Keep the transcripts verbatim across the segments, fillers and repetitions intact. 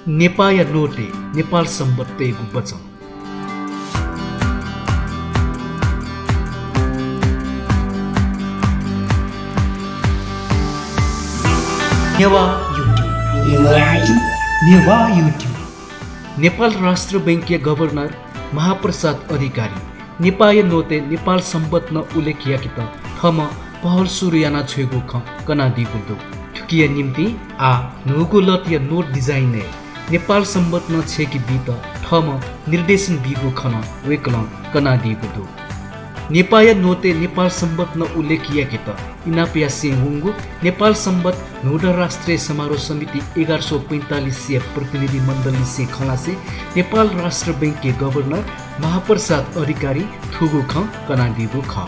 नेपाःया नोटय् नेपाल संवत्‌यागु बचं। नेवाः YouTube। नेवाः YouTube। नेपाल राष्ट्र बैंकया गभर्नर महाप्रसाद अधिकारी नेपाःया नोटय् नेपाल संवत्‌नं उल्लेख याकेत थःम्हं पहल सुरु यानाछ्वयेगु खँ कनादीगु दु। थुकिया निंतिं आः न्हूगु लतया नोट डिजाइनय् नेपाल संवत्‌नं छ्यय्‌के बीत थःम्हं निर्देशन बीगु खँ नं वय्‌कलं कनादीगु दु। नेपाःया नोटय् नेपाल संवत्‌नं उल्लेख याकेत इनाप यासें वंगु नेपाल संवत् न्हूदँ राष्ट्रिय समारोह समिति एघार सय पैंतालिसया प्रतिनिधि मण्डललिसें खँ ल्हासें नेपाल राष्ट्र बैंकया गभर्नर महाप्रसाद अधिकारी थुगु खँ कनादीगु खः।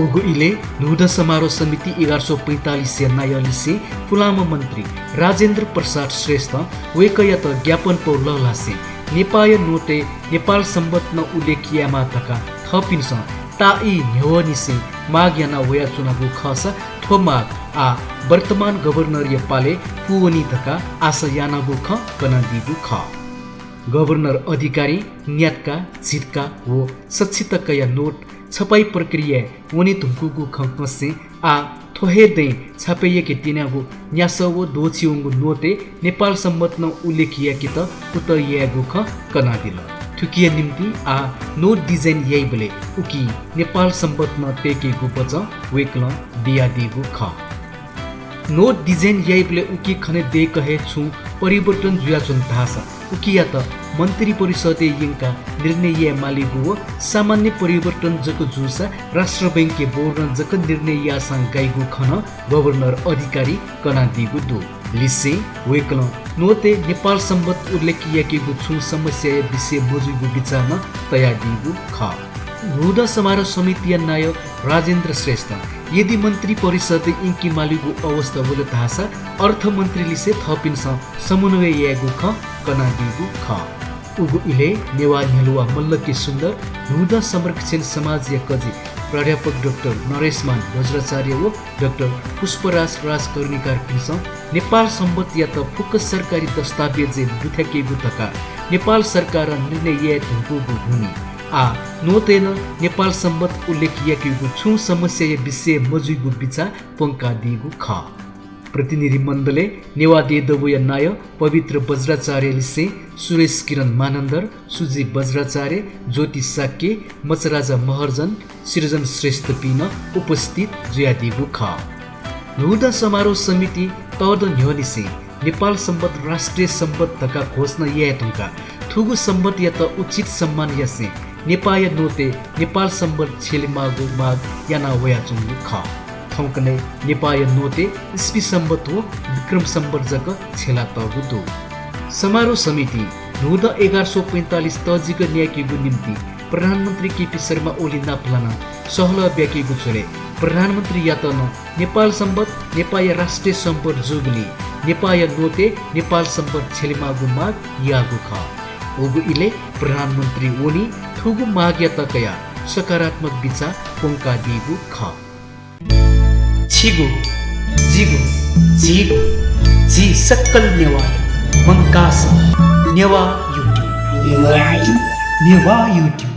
उगु इलय् न्हूदँ समारोह समिति एघार सय पैंतालिसया नायःलिसें पुलांम्ह मन्त्री राजेन्द्र प्रसाद श्रेष्ठं वय्‌कःयात ज्ञापनपौ लःल्हासें नेपाःया नोटय् नेपाल संवत्‌नं उल्लेख यायेमाः धकाः थःपिन्सं ताःई न्ह्यवंनिसें माग याना वयाच्वनागु खःसा थ्व माग आः वर्तमान गभर्नरया पालय् पूवनी धकाः आशा यानागु खँ कनादीगु खः। गभर्नर अधिकारीं न्यातका, झितका व सच्छितकाया नोट छपाई प्रक्रियाय् वने धुंकूगु खँ कंसें आः थ्व हे दँय् छापय् याके त्यनागु न्यासः व द्वःछि वंगु नोटय् नेपाल संवत्‌नं उल्लेख याकेत कुतः यायेगु खँ कनादिल। थुकिया निंतिं आः नोट डिजाइन याइबलय् उकी नेपाल संवत्‌नं तय्‌केगु बचं वय्‌कलं बियादीगु खः। नोट डिजाइन याइबलय् उकी खने दय्‌क हे छुं परिवर्तन जुयाच्वन धाःसा उकियात मन्त्रिपरिषदय् यंकाः निर्णय याये मालीगु व सामान्य परिवर्तन जक जूसा राष्ट्र बैंकया बोर्डं जक निर्णय याःसां गाइगु खँ नं गभर्नर अधिकारी कनादीगु दु। लिसें वय्‌कलं नोटय् नेपाल संवत् उल्लेख याकेगु छुं समस्याया विषय मजुइगु बिचाः नं तयादीगु खः। न्हूदँ समारोह समितिया नायः राजेन्द्र श्रेष्ठं यदि मन्त्रिपरिषदय् यंके मालीगु अवस्था वल धाःसा अर्थमन्त्रीलिसे थःपिन्सं समन्वय यायेगु खँ कनादीगु खः। उगु इलय् नेवाः न्ह्यलुवा मल्ल के सुन्दर, न्हूदँ संरक्षण समाजया कजि प्राध्यापक डाक्टर नरेशमान बज्राचार्य व डाक्टर पुष्पराज राजकर्णिकारपिन्सं नेपाल संवत्‌यात फुक्क सरकारी दस्तावेजय् दुथ्याकेगु धकाः नेपाल सरकारं निर्णय याये धुंकूगु हुनिं आः नोटय् नं नेपाल संवत् उल्लेख याकेगु छुं समस्याया विषय मजुइगु बिचाः प्वंकादीगु खः। प्रतिनिधि मण्डलय् नेवाः देय् दबूया नायः पवित्र बज्राचार्यलिसें सुरेश किरण मानन्धर, सुजी बज्राचार्य, ज्योति शाक्य, मचराजा महर्जन, सृजन श्रेष्ठपिं नं उपस्थित जुयादीगु खः। न्हूदँ समारोह समितिं तःदँ न्ह्यःनिसें नेपाल संवत् राष्ट्रिय संवत् धकाः घोषणा याये धुंकाः थुगु संवत्‌यात उचित सम्मान यासें नेपाःया नोटय् नेपाल संवत् छ्यलेमाःगु माग याना वयाच्वंगु खः। थौंकन्हय् नेपाःया नोटय् इस्वी संवत् व विक्रम संवत् जक छ्यलातःगु दु। समारोह समितिं न्हूदँ एघार सय पैंतालिस तःजिक न्यायेकेगु निंतिं प्रधानमन्त्री केपी शर्मा ओली नाप लानाः सहलह ब्याकेगु झ्वलय् प्रधानमन्त्रीयात नं नेपाल संवत् नेपाःया राष्ट्रिय संवत् जूगुलिं नेपाःया नोटय् नेपाल संवत् छ्यलेमाःगु माग याःगु खः। उगु इलय् प्रधानमन्त्री ओलीं थुगु मागयात कयाः सकारात्मक बिचाः प्वंकादीगु खः। छिगु, जिगु, झीगु, झी सकल नेवाःया मंकाः सः नेवाः YouTube। नेवाः YouTube।